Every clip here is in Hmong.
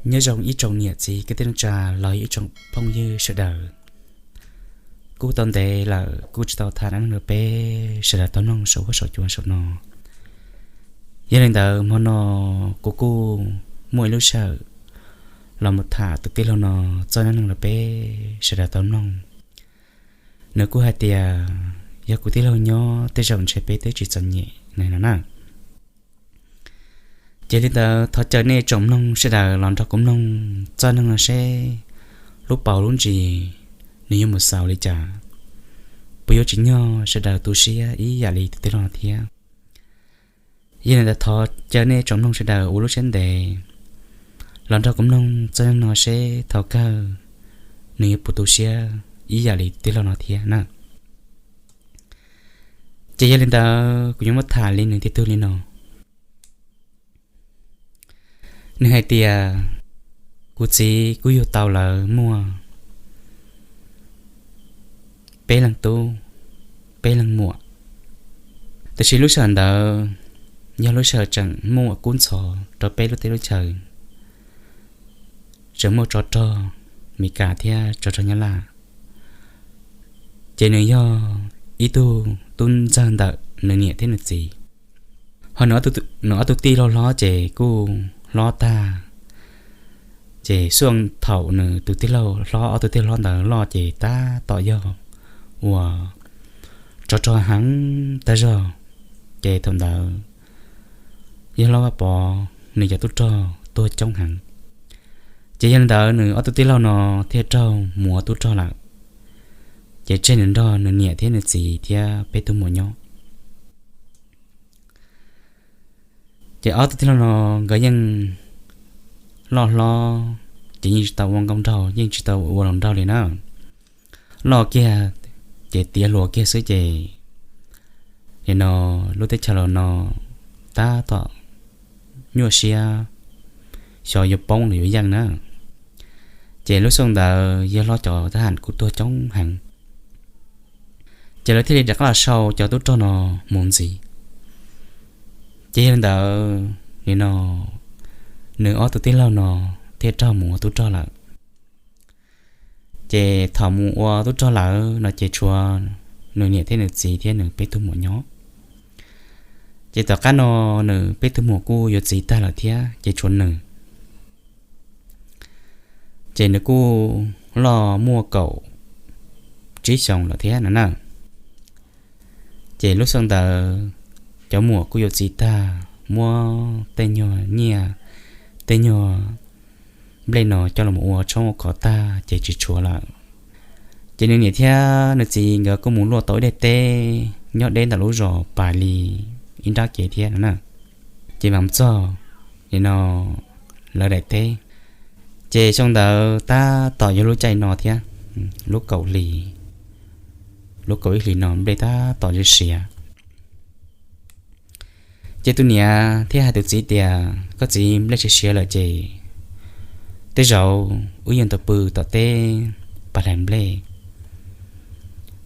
Nyob zoo ib tsoom niam txiv kwv tij neej tsa los ib tsoom phooj ywg sawv daws. Kuj tau ntev lawm kuj tsis tau tham dab neeg rau peb sawv daws tau mloog saum huab saum cua saum no. Yog li ntawd hmo no kuv kuj muaj ib lub sij hawm los mus tham tus tij laug no txoj dab neeg rau peb sawv daws tau mloog. Nws kuj hais tias yog kuv tij laug nyob tej zaum ntshe peb twb tsis txom nyem no na. Ces li ntawd thov caw nej tsoom mloog sawv daws los nrog kuv mloog txoj neeg no seb lub paus lub ntsis nws yuav mus xaus li cas, puas yuav tsim nyog sawv daws tu siab ib yam li tus tij laug no thiab. Yog li ntawd thov caw nej tsoom mloog sawv daws ua lub siab ntev los nrog kuv mloog txoj neeg no seb thaum kawg nws yuav puas tu siab ib yam li tij laug no thiab na. Ces yog li ntawd kuv yuav muab tham li nws tiv tug li no. Nws hais tias kuv txiv kuj yug tau lawv muaj peb leeg tub, peb leeg muam. Tiam sis lub sij hawm ntawd yog lub sij hawm tseem muaj kub ntxhov rau peb lub teb lub chaws, tseem muaj tsov rog Mes Kas thiab tsov rog Nyab Laj. Ces nws yog ib tug tub ntxawg ntawm nws niam thiab nws txiv. Ho nws ob tug tij laug hlob ces kuj hlob tag. Ces xuaj thaum nws tus tij laug hlob, ob tug tij laug hlob ntawd loj ces tab tom yog uas tsov rog heev tag zog. Ces thaum ntawd yog hlob Vaj Pov nws cov tub rog tuag coob heev. Ces yog li ntawd nws ob tug tij laug no thiaj raug mus ua tub rog lawm. Ces tseg nws nrog nws niam thiab nws txiv thiab peb tug muam nyob. Ces ob tug tij laug no nkawd yeej loj hlob, ces yeej tsis tau ua nkauj nraug, yeej tsis tau ua hluas nraug li na. Loj kiag ces tiav hluas kiag xwb ces nim no lub teb chaws los no tab tom nyuaj siab, xyov yuav poob los yuav yeej na. Ces lub xyoo ntawd yawg hlob cov thab ham kuj tuag coob heev. Ces lawv thiaj li rov qab los sau cov tub rog no mus ntxiv. Ces yog li ntawd nim no nws ob tug tij laug no thiaj raug mus ua tub rog lawm. Ces thaum mus ua tub rog lawm no ces tshuav nws niam thiab nws txiv thiab nws peb tug muam nyob. Ces tom qab no nws peb tug muam kuj yuav txiv tag lawm thiab ces tshuav nws. Ces nws kuj loj muaj kaum tsib xyoos lawm thiab no na. Ces lub xyoo ntawd cov muam kuj yuav txiv tag, muab tej nyuag nyiaj, tej nyuag nplej no coj los ua tshoob ua kos tag ces tsis tshuav lawm. Ces nws niam thiab nws txiv nkawd kuj mus luaj tau ib daim teb nyob deb ntawm lub zos pas li ib nrab kev thiab no na. Ces mam txog nim no lawv daim teb. Ces xyoo ntawd tab tom yog lub caij no thiab, lub kaum hli, lub kaum ib hlis no nplej tab tom siav. Ces tus niam thiaj hais tus txiv tias, koj txiv, nplej siav siav lawm ces tej zaum wb yuav tau pw tom teb pas hlais nplej,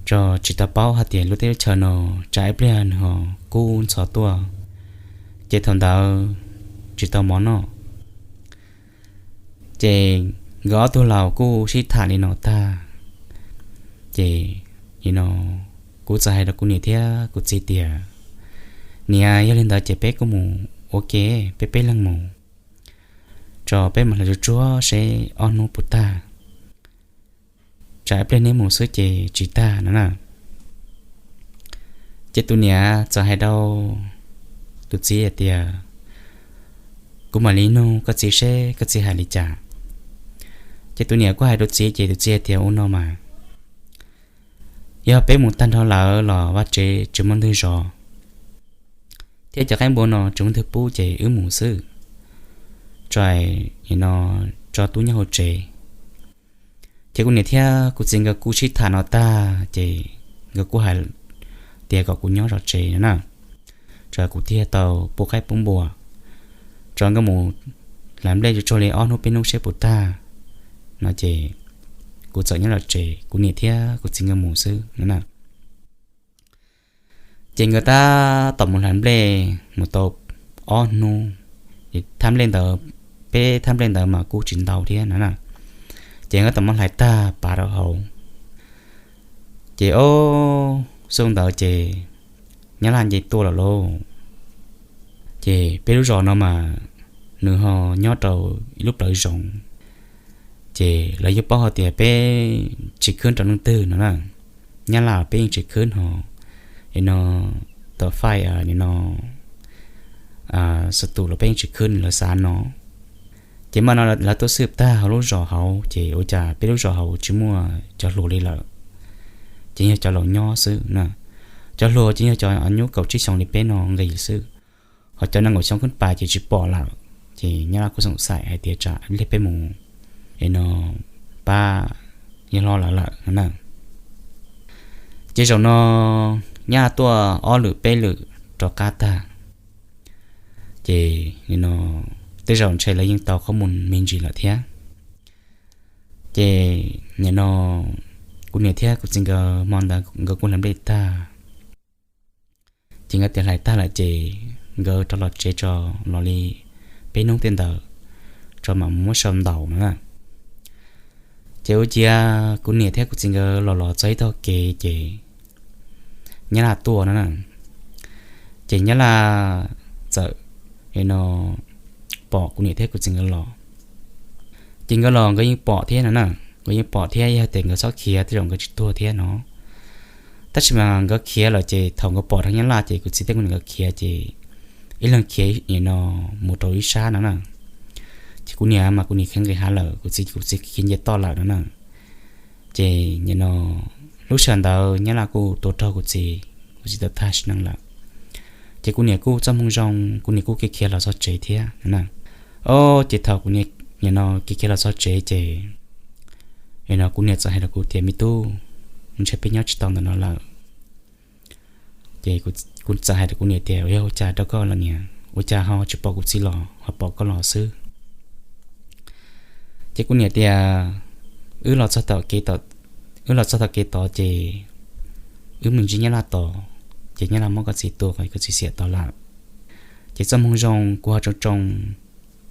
tso tsis tau paub hais tias lub teb lub chaw no tsam ib pliag nws ho kub ntxhov tuaj, ces thaum ntawd tsis tau mov noj. Ces nkawd ob tug laus kuj sib tham li no tag, ces nim no kuv txawm hais rau kuv niam thiab kuv txiv tias, niam, yog li ntawd ces peb kuj mus ua ke, peb peb leeg mus, tso peb mus hlais tsuag tsuag seb ob hnub puas tag, tsam ib pliag neb mus xwb ces tsis tag no na. Ces tus niam txawm hais rau tus txiv hais tias, kuv mam li nug koj txiv seb koj txiv hais li cas. Ces tus niam kuj hais rau txiv ces tus txiv hais tias, ua no mas, yog peb mus tag nrho lawm los vaj tsev tsis muaj ntwg zov, thiab cov qaib npua no tsis muaj ntwg pub ces wb mus xwb, tso no tso tub nyob hauv tsev. Ces kuv niam thiab kuv txiv nkawd kuj sib tham no tag ces nkawd kuj hais tias kom kuv nyob zov tsev no na, tso kuv thiaj tau pub qaib pub npua, tso nkawd mus hlais nplej tsuag tsuag li ob hnub peb hnub seb puas tag no ces kuv txawm nyob zov tsev, kuv niam thiab kuv txiv nkawd mus xwb no na. Ces nkawd tab tom mus hlais nplej mus tau ob hnub, es thaj nplej ntawd peb thaj nplej ntawd mas kuj tsis ntau thiab no na. Ces nkawd tau muab hlais tag pav rau hauv. Ces ob xyoo ntawd ces Nyab Laj nce tuaj lawm lauj. Ces peb lub zos no mas nws ho nyob rau ib lub plawv zoov. Ces lawv yeej paub hais tias peb tsis khwb rau leej twg no na. Nyab Laj peb yeej tsis khwb ho, no, tom fai no, xab tus los peb yeej tsis khwb, lawv xav no. Ces mas no lawv tuaj xwb tag hauv lub zos hauv ces ua cas peb lub zos hauv tsis muaj cov hluas li lawm, ces yog cov laus nyob xwb na. Cov hluas ces yog cov nyuj kaum tsib xyoos li peb no nqis xwb, ho cov nees nkaum xyoo khwb pas ces tsis pom lawm. Ces Nyab Laj kuj xoom xaim hais tias tsam ib pliag peb mus, no, pab yawg hlob lawv lawm no na. Ces zaum no Nyab Laj tuaj ob lwm peb lwm rov qab tag, ces no tej zaum ntshe lawv yeej tau qhob mus me ntsis lawm thiab. Ces nim no kuv niam thiab kuv txiv nkawd hmo ntawd nkawd kuj hlais nplej tag, ces nkawd tias hlais tag lawm ces nkawd rov los tsev tso, los li peb hnub tej ntawd tso mam muab sau ntaus no na. Ces ua ciav kuv niam thiab kuv txiv nkawd los los txog ib tog kev ces Nyab Laj tuaj no na. Ces Nyab Laj txawm no pom kuv niam thiab kuv txiv nkawd los. Ces nkawd los nkawd yeej pom thiab no na, nkawd yeej pom thiab, yog tias nkawd txhob khiav tej zaum nkawd tsis tuag thiab no. Tab sis mas nkawd khiav lawm ces thaum nkawd pom dheev Nyab Laj ces kuv txiv thiab kuv niam nkawd khiav ces ib leeg khiav no mus rau ib sab no na. Ces kuv niam mas kuv niam khiav nqis hav lawm, kuv txiv kuv txiv khiav nce toj lawm no na. Ces nim no lub sij hawm ntawd Nyab Laj kuj tua raug kuv txiv, kuv txiv tawm tag sim neej lawm. Ces kuv niam kuj txoj hmoo zoo, kuv niam kuj khiav khiav los txog tsev thiab no na. Ces thaum kuv niam nim no khiav khiav los txog tsev ces nim no kuv niam txawm hais rau kuv tias, Me tub, ntshe peb nyob tsis tau ntawm no lawm. Ces kuv txawm hais rau kuv niam tias, Yog ua cas rau koj los niam, ua cas ho tsis pom kuv txiv los ho pom koj los xwb? Ces kuv niam tias, Wb los txog tom kev, wb los txog tom kev tod ces wb mus ntsib Nyab Laj tod, ces Nyab Laj muab koj txiv tua kom koj txiv xiam tod lawm. Ces txoj hmoo zoo kuv ho tsoo tsoo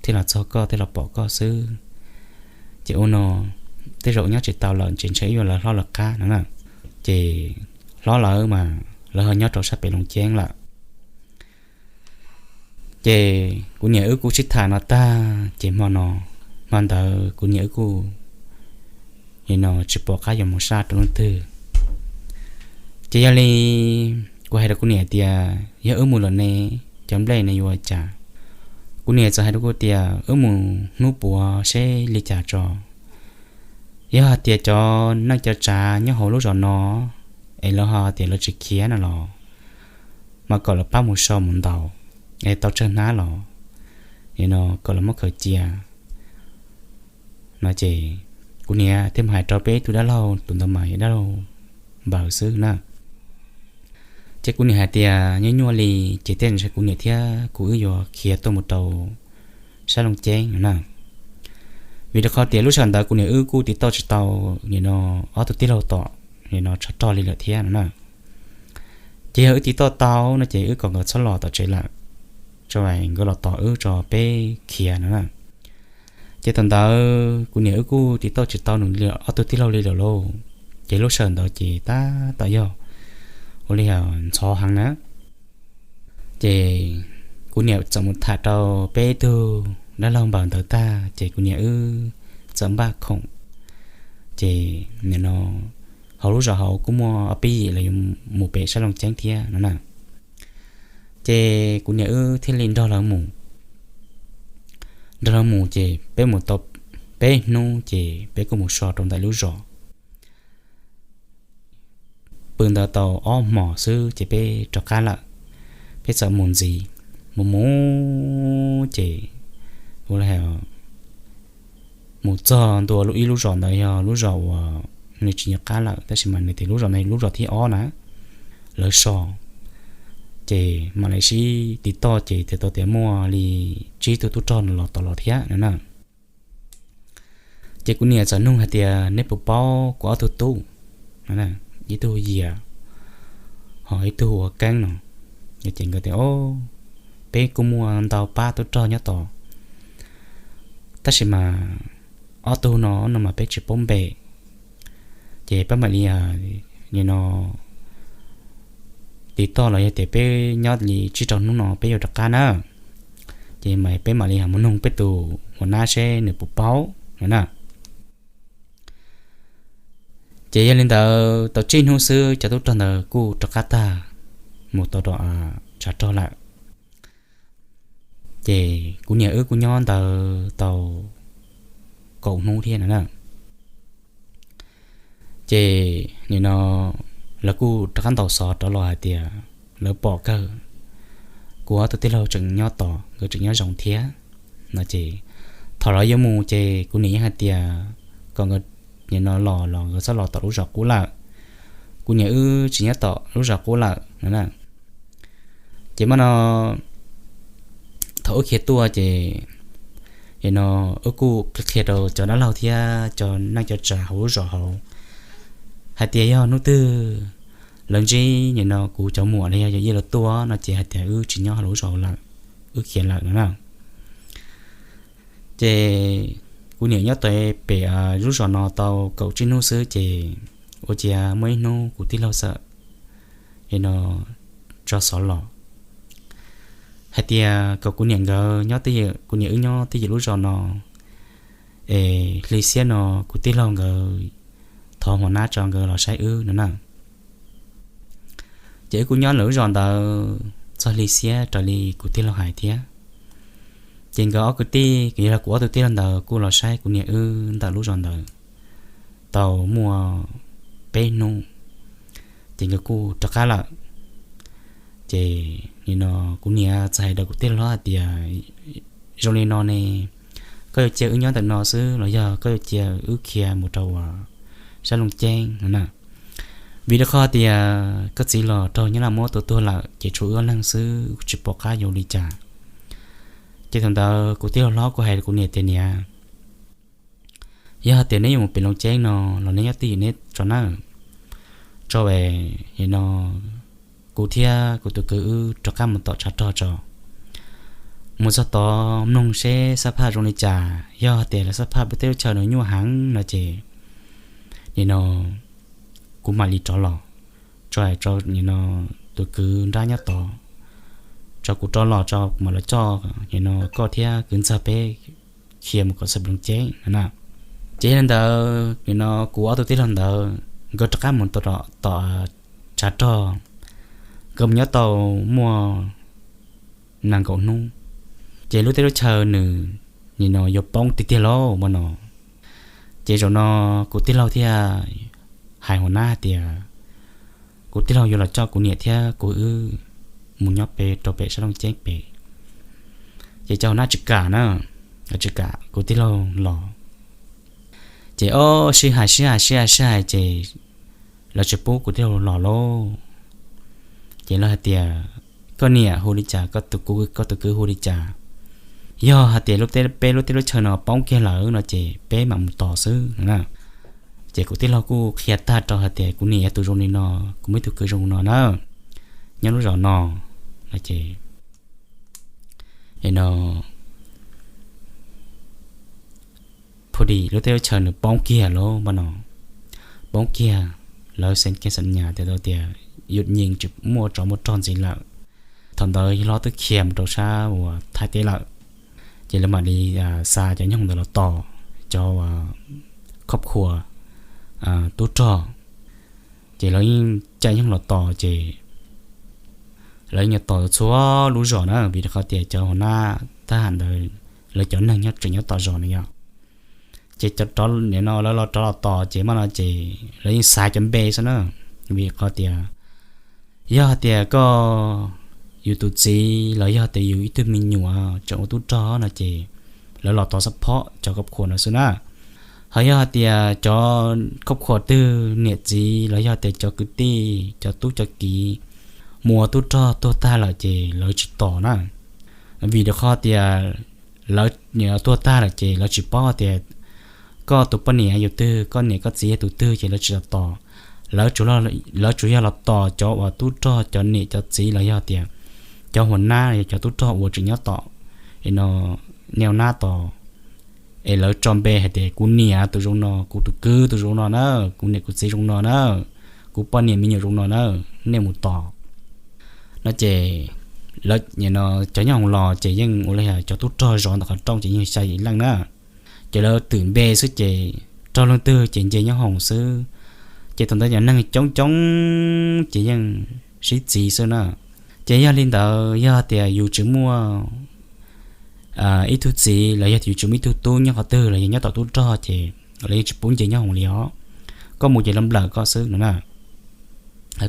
thiaj los txog koj, thiaj los pom koj xwb. Ces ua no tej zaum nyob tsis tau lawm, ces ntshe wb yuav lawv hlob lawv qab no na. Ces hlob lawv mas lawv ho nyob rau sab pem Loos Ceeb lawm. Ces kuv niam wb kuj sib tham no tag ces hmo no, hmo ntawd kuv niam wb kuj nim no tsis pom qab yuav mus sab rau leej twg. Ces yog li kuv hais rau kuv niam tias, Yog wb mus lawm ne, cov nplej ne yuav ua cas? Kuv niam txawm hais rau kuv tias, Wb mus hnub puav seb li cas tso. Yog hais tias cov neej cov tsav nyob hauv lub zos no es lawv ho tias lawv tsis khiav no los, mas kom lawv pab mus so mus ntaus es tau tsawg hnab los, nim no kom lawv muab khaws cia no. Ces kuv niam thiaj mus hais rau peb ib tug dab laug, tus ntawd mas yog dab laug npaws xwb na. Ces kuv niam hais tias, Nyuaj nyuaj li, ces tej zaum ntshe kuv niam thiab kuv wb yuav khiav tuaj mus rau sab Loos Ceeb no na. Vim rau qhov tias lub sij hawm ntawd kuv niam wb kuj tiv tauj tsis tau nim no ob tug tij laug tom nim no tsov rog li lawm thiab no na. Ces yog wb tiv tauj tau no ces wb kom nkawd txhob los tom tsev lawm, tso nkawd los tos wb tso peb khiav no na. Ces thaum ntawd kuv niam wb kuj tiv tauj tsis tau nws li ob tug tij laug li lawm lauj. Ces lub sij hawm ntawd ces tab tom yog ua li ntxhov heev na. Ces kuv niam txawm mus tham rau peb ib tug dab laug npaws ntawd tag ces kuv niam wb txawm npaj khoom. Ces nim no hauv lub zos hauv kuj muaj ob peb yim los yuav mus pem sab Loos Ceeb thiab no na. Ces kuv niam wb thiaj li nrog lawv mus. Nrog lawv mus ces peb mus tau peb hnub ces peb kuj mus so rau ntawm lub zos. Pw ntawd tau ob hmos xwb ces peb rov qab lawm. Peb txawm mus ntxiv, mus mus ces ua li mus txog ntua ib lub zos ntawd yog lub zos uas nws tsis nco qab lawm, tab sis mas nws tias lub zos ntawd lub zos thib ob na, lawv so. Ces mam li sib tiv toj ces tias tau tias muaj li tsib tug tub rog los tom los thiab no na. Ces kuv niam txawm nug hais tias, Neb puas paub kuv ob tug tub? Ib tug Yias, ho ib tug ua Keeb no. Ces nkawd tias, Peb kuj muaj ntau pab tub rog nyob tod. Tab sis mas ob tug no no mas peb tsis paub npe, ces peb mam li nim no tiv toj los yog tias peb nyob li tsib rau hnub no peb yuav rov qab na, ces peb mam li mus noog peb tus hua nab seb nws puas paub no na. Ces yog li ntawd tau tsib hnub xwb cov tub rog ntawd kuj rov qab tag mus tau rau tshav rog lawm. Ces kuv niam wb kuj nyob ntawd tau kaum hnub thiab no na. Ces nim no lawv kuj rov qab ntaus xov rov los hais tias lawv pom kawg, kuv ob tug tij laug tseem nyob tos, nkawd tseem nyob zoo thiab no ces thaum lawv yuav mus ces kuv niam yeej hais tias kom nkawd nim no los los nkawd txhob los tom lub zos qub lawm. Kuv niam wb tsis nyob tom lub zos qub lawm no na. Ces mas no thaum wb khiav tuaj ces nim no wb kuj qhia rau cov dab laug thiab cov neej cov tsav hauv lub zos hauv hais tias yog hnub twg lawv ntsib nim no kuv cov muam los yog yawm yij lawv tuaj no ces hais tias wb tsis nyob hauv lub zos lawm, wb khiav lawm no na. Ces kuv niam nyob tau pem lub zos no tau kaum tsib hnub xwb ces ua ciav muaj ib hnub kuv tij laug txawm nim no tso xov los hais tias kom kuv niam nkawd nyob, kuv niam wb nyob twj ywm lub zos no es hli xiab no kuv tij laug nkawd thov hua nab tso nkawd los saib wb no na. Ces wb kuj nyob lawv lub zos ntawd txog hli xiab raws li kuv tij laug hais thiab. Ces nkawd ob kwv tij, yog kuv ob tug tij laug ntawd kuj los saib kuv niam wb ntawm lub zos ntawd tau muaj peb hnub, ces nkawd kuj rov qab lawm. Ces nim no kuv niam txawm hais rau kuv tij laug hais tias zoo li no ne, koj yuav cia wb nyob ntawm no xwb los yog koj yuav cia wb khiav mus rau sab Looj Ceeb no na? Vim rau qhov tias koj txiv los raug Nyab Laj muab tua tuag lawm ces tshuav wb ob leeg xwb, tsis pom qab yuav ua li cas. Ces thaum ntawd kuv tij laug hlob kuj hais rau kuv niam tias niam, yog hais tias neb yuav mus pem Looj Ceeb no los neb nyob twj ywm neb tso nawb, tso es nim no kuv thiab kuv tus kwv wb rov qab mus tom tshav rog tso, mus txog tod mloog seb xab phaj zoo li cas, yog hais tias lawv xab phaj peb teb lub chaw no nyuaj heev no ces nim no kuv mam li rov los tso, nim no tus kwv nrab nyob tod, tso kuv rov los tso kuv mam los coj nim no koj thiab kwv ntxawg peb khiav mus kom txog Looj Ceeb no na. Ces yog li ntawd nim no kuv ob tug tij laug ntawd nkawd rov qab mus tau tom tshav rog, nkawd mus nyob tau muaj nees nkaum hnub, ces lub teb lub chaw nws nim no yuav poob tiag tiag lauj no. Ces zaum no kuv tij laug thiaj hais hua nab hais tias kuv tij laug yuav los coj kuv niam thiab kuv wb mus nyob pem rau pem sab Looj Ceeb pem. Ces cov hua nab tsis kam na, tsis kam kuv tij laug los. Ces ob sib hais sib hais sib hais sib hais ces lawv tsis pub kuv tij laug los lauj. Ces lawv hais tias koj niam hu li cas, koj tus kwv hu li cas, yog hais tias lub teb, peb lub teb lub chaw no poob kiag lawm no ces peb mam mus tos xwb no na. Ces kuv tij laug kuj qhia tag rau hais tias kuv niam yog tus zoo li no, kuv muaj ib tug kwv zoo no na, nyob lub zos no no ces no phu di lub teb lub chaw nws poob kiag lauj no, poob kiag, lawv xeev kev xam nyas tias tau tias yus nyees tsis muaj tsov muaj rog ntxiv lawm. Thaum ntawd yawg hlob twb khiav mus rau sab uas Thaib teb lawm, ces lawv mam li xa cov nyoog ntawd los tos cov khob khuas tub rog. Ces lawv yeej caij nyoog los tos ces lawv yeej tos txhua lub zos na, vim rau qhov tias cov hua nab thab ham ntawd lawv cov neeg nyob tseem nyob tom zos no yog. Ces cov rov nim no lawv los rov los tos ces mas no ces lawv yeej xav cov npe xwb na, vim qhov tias yog hais tias koj, yus tus txiv los yog tias yus ib tug me nyuam tseem ua tub rog no ces lawv los tos xab phob cov khob khuas no xwb na. Ho yog hais tias cov khob khuas twg niam txiv los yog tias cov kwv tij cov tub cov kiv mus ua tub rog tuag tag lawm ces lawv tsis tos na, vim rau qhov tias lawv nim no tuag tag lawm ces lawv tsis paub tias koj tus poj niam yog tus twg, koj niam koj txiv yog tus twg ces lawv tsis tos. Lawv tsuas yog los tos cov uas tub rog cov niam cov txiv los yog tias cov hua nab los yog cov tub rog uas tseem nyob tom no, neo nab tos es lawv tso npe hais tias kuv niam tus zoo no, kuv tus kwv tus zoo no na, kuv niam kuv txiv zoo no na, kuv poj niam me nyuam zoo no na, nej mus tos no ces lawv, cov nyob hoos los ces yeej ua li cov tub rog zov ntawm qhov rooj ces yeej xya yim leej na. Ces lawv twm npe xwb ces raug leej twg ces nce nyob hoos xwb. Ces thaum ntawd cov neeg coob coob ces yeej sib txiv xwb na. Ces yog li ntawd, yog tias yus tsis muaj ib tug txiv los yog yus tsis muaj ib tug tub nyob qhov twg los yog nyob tom tub rog ces lawv yeej tsis pub nce nyob hoos li os. Koj mus ces lawv nplawm koj xwb no na.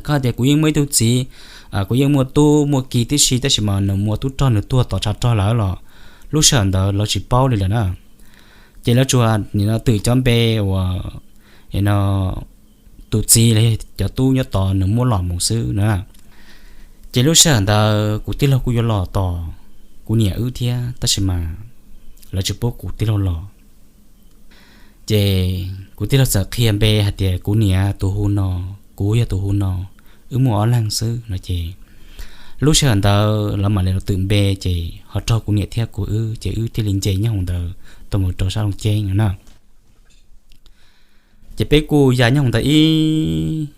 Koj tias kuv yeej muaj ib tug txiv, kuv yeej muaj tub muaj ki tib si, tab sis mas nws muaj tub rog nws tuag tom tshav rog lawm los lub sij hawm ntawd lawv tsis paub li lawm na. Ces lawv tsuas nim no twm cov npe uas no tus txiv los yog cov tub nyob tod nws muab los mus xwb na. Ces lub sij hawm ntawd kuv tij laug kuj yuav los tos kuv niam wb thiab, tab sis mas lawv tsis pub kuv tij laug los. Ces kuv tij laug txawm qhia npe hais tias kuv niam tus hu no, kuv yog tus hu no, wb muaj ob leeg xwb no ces lub sij hawm ntawd lawv mam li los twm npe ces ho raug kuv niam thiab kuv wb ces wb thiaj li nce nyob hoos ntawd tuaj mus rau sab Looj Ceeb no na. Ces peb kuj ya nyob hoos ntawd ib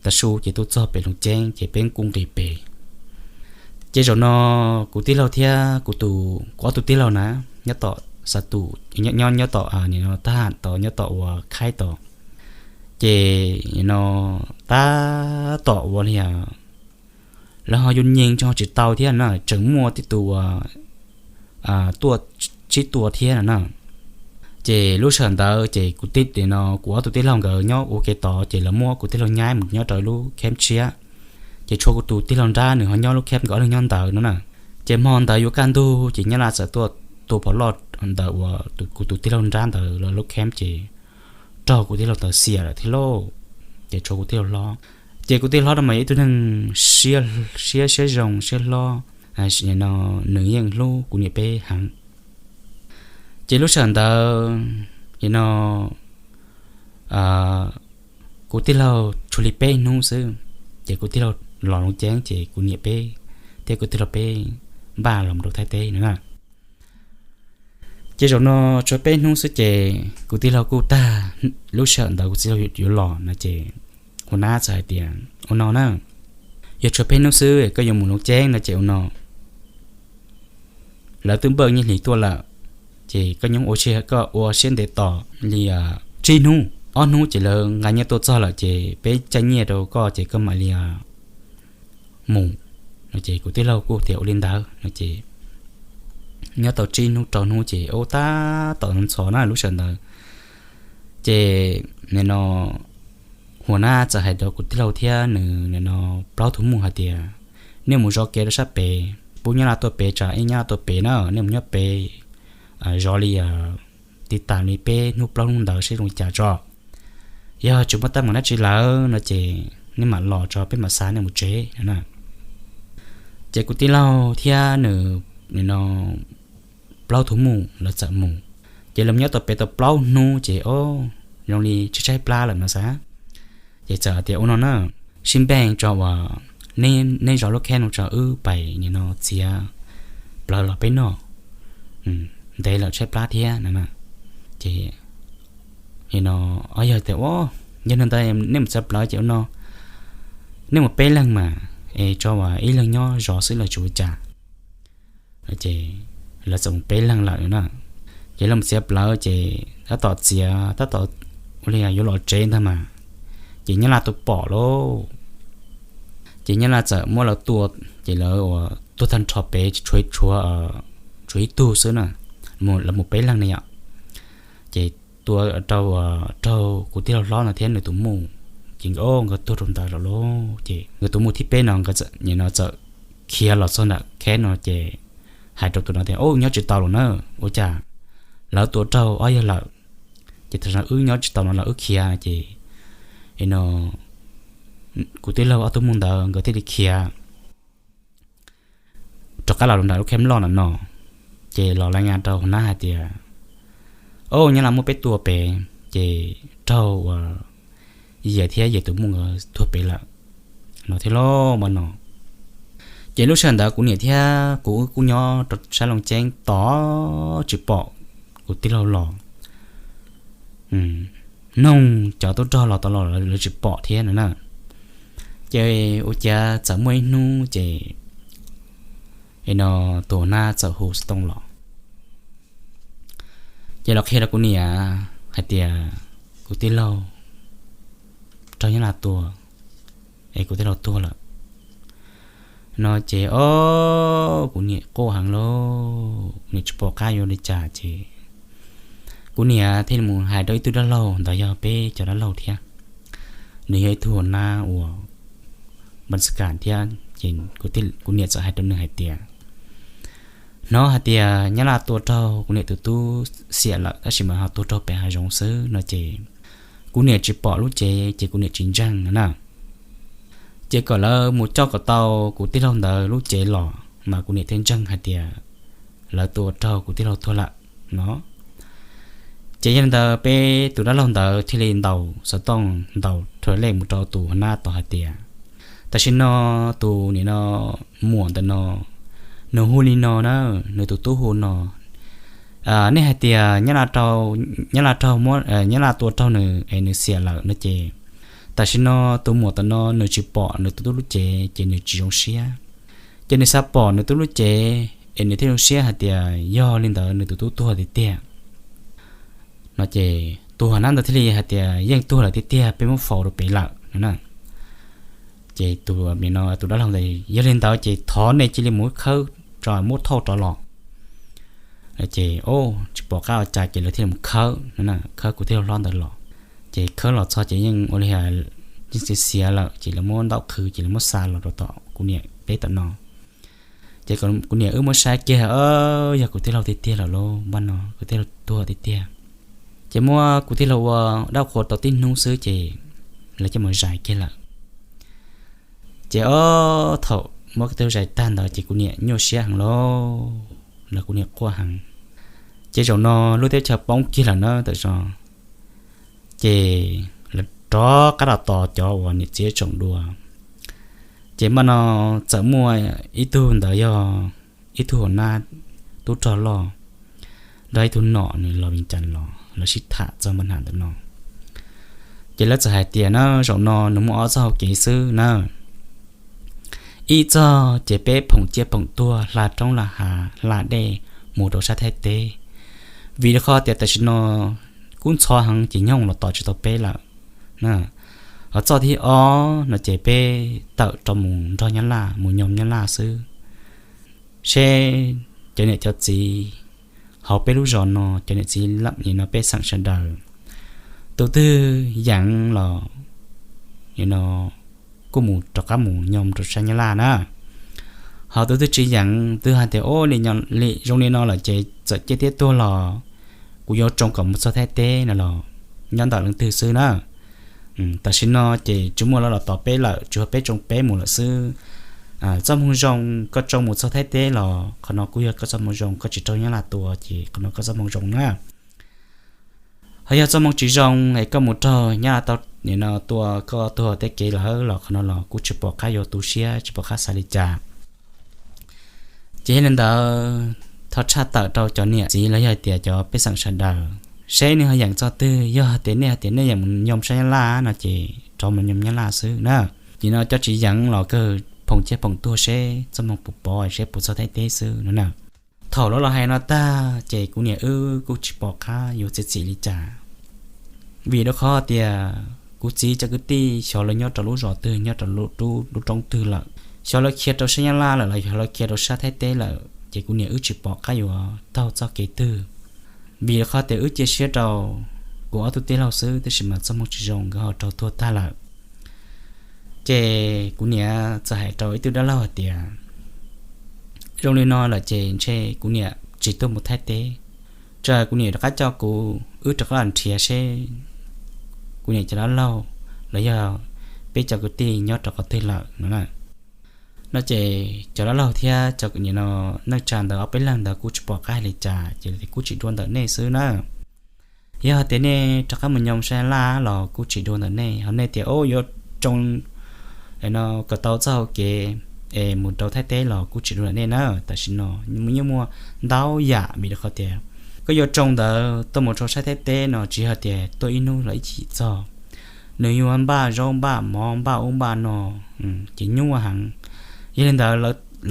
tav su ces tuaj txog pem Looj Ceeb ces peb kuj nqis pem. Ces zaum no kuv tij laug thiab kuv tus, kuv ob tug tij laug na, nyob tom xa tus, nyob, nyob tom tab ham tod, nyob tom uas khaib tod. Ces no tab tom ua li lawv ho yuav nyees tso tsis tau thiab na, tseem muaj tej tus tuaj tsib tua thiab no na. Ces lub sij hawm ntawd ces kuv tij, no kuv ob tug tij laug nkawd nyob ua ke tod ces lawv muab kuv tij laug nyab mus nyob rau lub kheb tshiab. Ces tshuav kuv tus tij laug nrab nws ho nyob lub kheb, nkawd ob leeg nyob ntawd no na. Ces hmo ntawd yuav kaj ntug ces Nyab Laj txawm tuaj tua phom loj ntawm uas kuv tus tij laug nrab ntawd lawv lub kheb ces raug kuv tij laug ntawd xiam lawm thiab lauj. Ces tshuav kuv tij laug hlob. Ces kuv tij laug hlob no mas yog ib tug neeg siab, siab zoo siab hlob, no nws yeej hlub kuv niam peb heev. Ces lub sij hawm ntawd, no kuv tij laug tshuav li peb hnub xwb, ces kuv tij laug los Looj Ceeb ces kuv niam peb thiab kuv tij laug peb npaj los rau Thaib teb no na. Ces zaum no tshuav peb hnub xwb ces kuv tij laug kuj tag, lub sij hawm ntawd kuv tij laug yuav los no ces ua nab txawm hais tias ua no na, yog tshuav peb hnub xwb koj yuav mus Looj Ceeb no ces ua no, lawv twb npaj nyiaj hlis tuaj lawm, ces koj nyob ua, koj ua siab ntev tos li tsib hnub, ob hnub ces lawv nqa nyiaj tuaj txog lawm ces peb caij nyiaj rau koj ces koj mam li mus no. Ces kuv tij laug kuj tias ua li ntawd no ces nyob tau tsib hnub rau hnub ces ua tab tom ntxhov na lub sij hawm ntawd. Ces no ua nab txawm hais rau kuv tij laug thiab nws no plaub tug muj hais tias nej mus zov kev rau sab pem, pub Nyab Laj tuaj pem, tsam ib Nyab Laj tuaj pem na, nej mus nyob pem zov li tiv tas li peb hnub plaub hnub ntawd seb zoo li cas tso. Yog tsis muaj teeb meem dab tsi lawm no ces nej mam los tso, peb mam xa nej mus tsev no na. Ces kuv tij laug thiab nws no plaub tug muj lawv txawm mus. Ces lawv mus nyob tau pem tau plaub hnub ces o, zoo li tshaib tshaib plab lawm no xav. Ces txawm hais tias ua no na, sib npeej tso uas neb zov lub kheb no tso wb pais nim no txiav plawv los peb noj, ntev lawm tshaib plab thiab no na. Ces no ob yawg tias o, yog no ntawd nej mus txiav plawv ces ua no, nej mus peb leeg mas es tso uas ib leeg nyob zov xwb los tsis ua cas. Ces lawv txawm mus peb leeg lawm na. Ces lawv mus txiav plawv ces tab tom txiav tab tom ua li yuav los tsev ntag mas, ces Nyab Laj tuaj pom lauj. Ces Nyab Laj txawm muab lawv tua, ces lawv ua tuag tag nrho pem tshuav, tshuav ib tug xwb na, lawv mus peb leeg ne yom. Ces tua rau, raug kuv tij laug hlob no thiab nws tus muj, ces nkawd, nkawd tuag rau ntawd lawm lauj. Ces nkawd tus muj thib peb no, no txawm khiav los txog ntawm kheb no ces hais rau tus no tias o, nyob tsis tau lawm na, ua cas lawv tua raug ob yawg lawm, ces tam sim no wb nyob tsis tau no lawm wb khiav. Ces no kuv tij laug ob tug muj ntawd nkawd thiaj li khiav rov qab los nram lub kheb loj no no, ces los laj nga rau hu nab hais tias o, Nyab Laj muab peb tua pem ces raug uas Yias thiab Yias tus muj nkawd tuag pem lawm no thiab lauj. Mas no ces lub sij hawm ntawd kuv niam thiab kuv wb kuj nyob rau sab Looj Ceeb tos tsis pom tus tij laug los noog cov tub rog los tau los lawv tsis pom thiab no na. Ces ua cas txawm muaj ib hnub ces no tus nab txawm hu xov tooj los, ces los qhia rau kuv niam hais tias kuv tij laug raug nyab laj tua es kuv tij laug tuag lawm no ces o, kuv niam quaj heev lauj, kuv niam tsis pom qab yuav li cas ces kuv niam thiaj li mus hais rau ib tug dab laug, ntawd yog peb cov dab laug thiab, nws yog ib tug nab uas npa xas kas thiab ces kuv niam txawm hais rau nws hais tias hnov hais tias nyab laj tua raug kuv niam tus tub xiam lawm tab sis mas ho tua raug pem hav zoov xwb no ces kuv niam tsis pom lub cev ces kuv niam tsis ntseeg no na. Ces kom lawv mus coj kom tau kuv tij laug ntawd lub cev los mas kuv niam thiaj ntseeg hais tias lawv tua raug kuv tij laug tuag lawm no. Ces yog li ntawd peb tus dab laug ntawd thiaj li ntaus xov tooj ntaus rhuav lej mus rau tus nab tod hais tias tam sim no tus nim no muam ntawm no nws hu li no na, nws tus tub hu no, nej hais tias nyab laj raug, nyab laj tua raug nws es nws xiam lawm no ces tam sim no tus muam ntawm no nws tsis pom nws tus tub lub cev ces nws tsis zoo siab. Ces nws xav pom nws tub lub cev es nws thiaj zoo siab hais tias yog li ntawd nws tus tub tuag tiag tiag no ces tus nab ntawd thiaj li hais tias yeej tuag lawm tiag tiag, peb muab faus rau pem lawm no na. Ces tus dab laug ntawd, yog li ntawd ces thov nej cia li mus khawb tso muab thauj rov los. Ces tsis pom qab ua cas ces lawv thiaj li mus khawb, khawb kuv tij laug hlob ntawd los. Ces khawb los txog ces yeej ua li yeej xiav xiav lawm ces lawv muab ntaub qhwv ces lawv muab xa los rau tom kuv niam peb tom no. Ces kuv niam wb muab saib kiag, yog kuv tij laug tiag tiag lawm lauj, npaj no kuv tij laug tuag tiag tiag. Ces muab kuv tij laug ua dab qhua tau tib hnub xwb ces lawv coj mus zais kiag lawm. Ces ob thaum muab kuv tij laug zais tag ntawd ces kuv niam nyuaj siab heev lauj, los kuv niam quaj heev. Ces zaum no lub teb chaws poob kiag lawm na tam sim no, ces lawv rov qab los tos cov uas niam txiv tsoom dua. Ces npaj no txawm muaj ib tug ntawd yog ib tug hua nab tub rog loj nrog ib tug nom nws los Vias Cas los lawv sib tham txog npaj no ntawm no. Ces lawv txawm hais tias na zaum no nws muaj ob txoj hau kev xwb na. Ib txoj ces peb phoom ciaj phoom tuag hla roob hla hav hla dej mus rau sab Thaib teb, vim rau qhov tias tam sim no kub ntxhov heev ces nyooj los tos tsis tau peb lawm. Ho txoj thib ob no ces peb tawm rau mus nrog Nyab Laj mus nyob Nyab Laj xwb, seb cov niam cov txiv hauv peb lub zos no cov niam txiv no pej xeem sawv daws tus twg yeem los no kuj mus rov qab mus nyob rau sab Nyab Laj na. Ho tus twg tsis yeem twg hais tias zoo li no lawm ces txawm ciaj thiab tuag los kuv yuav tsoo kom mus txog Thaib teb no los nyob ntawm leej twg xwb na. Tam sim no ces tsis muaj lawv los tos peb lawm, tsuas yog peb tsoo peb mus lawm xwb. Txoj moo zoo koj tsoo mus txog Thaib teb los qhov no kuj yog koj txoj moo zoo, koj tsis raug Nyab Laj tua ces qhov no koj txoj moo zoo na. Ho yog txoj moo tsis zoo es koj mus raug Nyab Laj tau tua koj tuag tej kev lawm los qhov no los kuj tsis pom qab yuav tu siab tsis pom qab xav li cas. Ces yog li ntawd thov tshaj tawm rau cov niam txiv los yog hais tias cov pej xeem sawv daws seb nej ho yeem txoj twg, yog hais tias nej hais tias nej yeem mus nyob sab Nyab Laj no ces rov mus nyob Nyab Laj xwb na. Ces no cov tsis yeem los kawg phoom ciaj phoom tuag seb txoj moo puas pov seb puas txog Thaib teb xwb no na. Thaum lawv los hais no tag ces kuv niam wb kuj tsis pom qab yuav txiav txim li cas, vim rau qhov tias kuv txiv cov kwv tij xyov lawv nyob rau lub zos twg nyob rau lub roob twg lawm, xyov lawv khiav rau sab Nyab Laj lawm los xyov lawv khiav rau sab Thaib teb lawm ces kuv niam wb tsis pom qab yuav taug txoj kev twg. Vim rau qhov tias wb cia siab rau kuv ob tug tij laug xwb tab sis mas txoj moo tsis zoo nkawd ho raug tuag tag lawm. Ces kuv niam txawm hais rau ib tug dab laug hais tias zoo li no lawm ces ntshe kuv niam tsis tuaj mus Thaib teb, tsam kuv niam rov qab coj kuv wb rov qab los nrhiav seb kuv niam cov dab laug los yog peb cov kwv tij nyob rau qhov twg lawm no na. No ces cov dab laug thiab cov kwv tij no neej tsa ntawd ob peb leeg ntawd kuj tsis pom qab hais li cas ces kuj tsis dua ntawm nej xwb na. Yog hais tias nej rov qab mus nyob sab Nyab Laj los kuj tsis dua ntawm nej, ho nej tias yuav tsoo kom tau txoj hau kev es mus rau Thaib teb los kuj tsis dua ntawm nej na. Tam sim no yeej muaj ntau yam vim rau qhov tias Koj yuav tsoo ntawd tuaj mus rau sab Thaib teb no tsis yog tias tuaj ib hnub los ib chim txog, nws yuav npaj zaub npaj mov npaj ub npaj no, ces nyuaj heev. Yog li ntawd,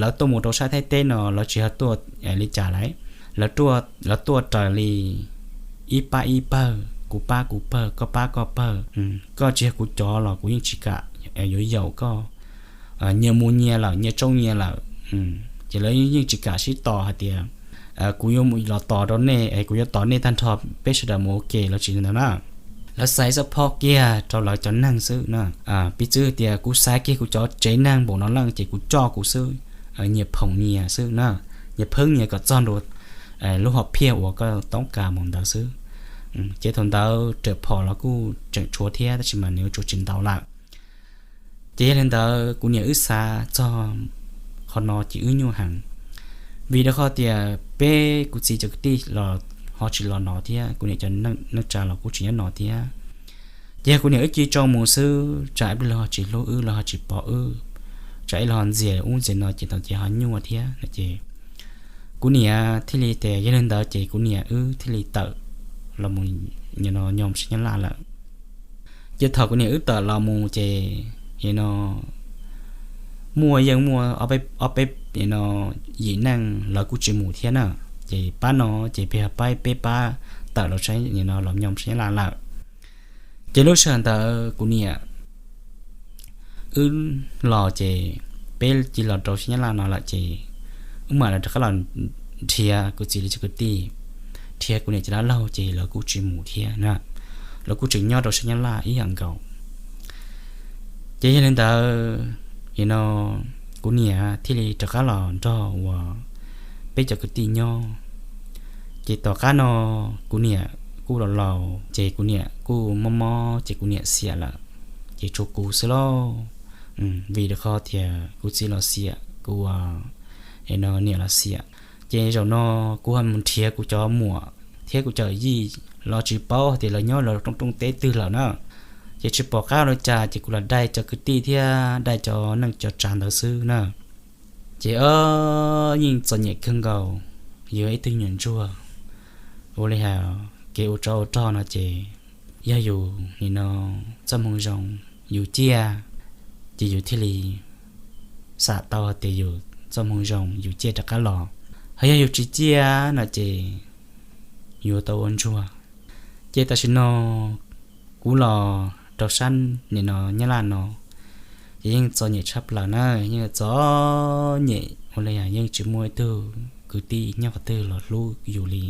lawv tuaj mus rau sab Thaib teb no lawv tsis yog tuaj li cas lawm, lawv tuaj raws li ib pab ib pawg, kuv pab kuv pawg, koj pab koj pawg, koj tsis yog kuv cov los kuv yeej tsis kam yuav yaum koj. Nyias mus nyias lawm, nyias tsoo nyias lawm, ces lawv yeej tsis kam sib tos hais tias kuv yuav mus los tos rau nej es kuv yuav tos nej tag nrho, peb sawv daws mus ua ke, lawv tsis li ntawd na. Lawv xaiv xab phob kiag rau lawv cov neeg xwb na. Piv txwv tias kuv xaiv kiag kuv cov tsev neeg npaum no leej ces kuv coj kuv xwb, nyias phoom nyias xwb na, nyias pheeb nyias kom txog ntua lub hom phiaj uas koj toob kas mus ntawd xwb. Ces thaum ntawd rawm phom los kuj tseem tshuav thiab tab sis mas nws yuav tshuav tsis ntau lawm. Ces yog li ntawd kuv niam wb xav txog qhov no ces wb nyuaj heev, vim rau qhov tias peb kuv txiv cov kwv tij los ho tsis los no thiab, kuv niam cov neej tsa los kuj tsis nyob no thiab. Ces yog kuv niam wb cia li tsoo mus xwb, tsam ib pliag lawv ho tsis hlub wb, lawv ho tsis pom wb, tsam ib los ho ntxias ub ntxias no ces thaum ces ho nyuaj thiab no ces kuv niam thiaj li tias yog li ntawd ces kuv niam wb thiaj li tawm los mus nyob sab Nyab Laj lawm. Ces thaum kuv niam wb tawm los mus ces no muaj yeej muaj ob peb no yim neej lawv kuj tsis mus thiab na. Ces pab no ces peb pab tawm los sab no los nyob sab Nyab Laj lawm. Ces lub sij hawm ntawd kuv niam wb los ces peb cia li los rau sab Nyab Laj no lawm ces wb mam li rov qab los nrhiav kuv txiv li cov kwv tij, nrhiav kuv niam cov dab laug ces lawv kuj tsis mus thiab na, lawv kuj tseem nyob rau sab Nyab Laj ib yam nkaus. Ces yog li ntawd, no kuv niam thiaj li rov qab los nrog uas peb cov kwv tij nyob. Ces tom qab no kuv niam kuj los laus ces kuv niam kuj mob mob ces kuv niam xiam lawm, ces tshuav kuv xwb lauj. Vim rau qhov tias kuv txiv los xiam, kuv niam los xiam. Ces zaum no kuv ho mus nrhiav kuv cov muam thiab kuv cov yij los tsis paub tias lawv nyob lawv rooj rooj teb twg lawm na. Ces tsis pom qab ua li cas ces kuv los dai cov kwv tij thiab dai cov neej cov tsav ntawd xwb na. Ces o, yeej txom nyem kawg nkaus, yus ib tug nyuam ntsuag ua li hais kev ua tsov ua rog no ces yog yus nim no txoj hmoo zoo yus ciaj, ces yus thiaj li xam tau hais tias yus txoj hmoo zoo yus ciaj rov qab los. Ho yog yus tsis ciaj no ces yuav tau ua ntsuag. Ces tam sim no kuv los rau sab nim no Nyab Laj no ces yeej txom nyem tshaj plaws na, yeej txom nyem ua li yeej tsis muaj ib tug kwv tij nyob qhov twg los hlub yus li.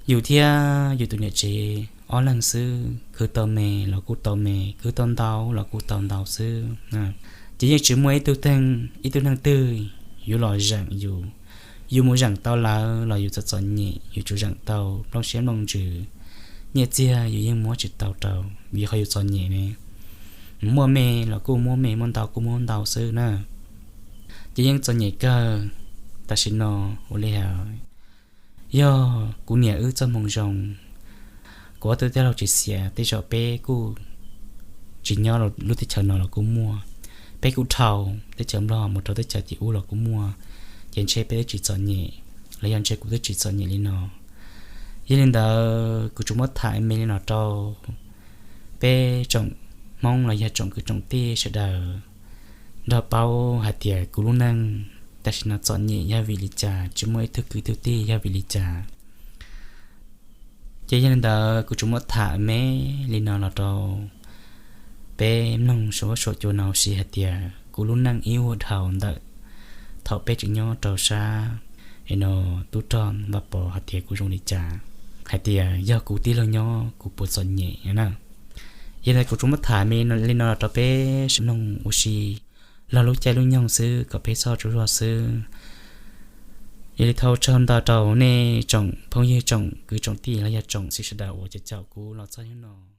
Yus thiab yus tus niam tsev ob leeg xwb, khwv tau me los kuj tau me, khwv tau ntau los kuj tau ntau xwb. Ces yeej tsis muaj ib tug neeg twg yuav los zeem yus. Yus mus zeem tau lawv los yus txom txom nyem, yus tsuas zeem tau nplooj siab nplooj ntsws, nyiaj txiag yus yeej muab tsis tau rau vim qhov yus txom nyem ne. Muaj me los kuj muab me, muab ntau kuj muab ntau xwb na. Ces yeej txom nyem kawg. Tam sim no ua li hais yog kuv niam wb txoj hmoo zoo, kuv ob tug tij laug tsis xiam, tej zaum peb kuj tsis nyob lub teb chaws no los kuj muaj, peb kuj dhau teb chaws Nplog mus rau teb chaws tim ub los kuj muaj, ces ntshe peb twb tsis txom nyem, los yog ntshe kuv twb tsis txom nyem li no. Yog li ntawd kuv tsuas muab tham me li no rau peb tsoom Hmoob los yog tsoom kwv tsoom tij sawv daws nrog paub hais tias kuv lub neej tam sim no txom nyem yog vim li cas, tsis muaj ib tug kwv tug tij yog vim li cas. Ces yog li ntawd kuv tsuas muab tham me li no los rau peb mloog suav huab suav cua no ua si hais tias kuv lub neej ib ua dhau ntawm thaum peb tseem nyob rau sab no tub rog Vaj Pov hais tias kuv zoo li cas, hais tias yog kuv tij laug nyob kuv puas txom nyem na. Yog li kuv tsuas muab tham me li no los rau peb sawv daws mloog ua si, laug lub caij lub nyoog xwb kom peb txhob tsaug zog xwb. Yog li thov ua tsaug ntau rau nej tsoom phooj ywg tsoom kwv tsoom tij los yog tsoom txiv sawv daws uas caum caum kuv los txog hnub no.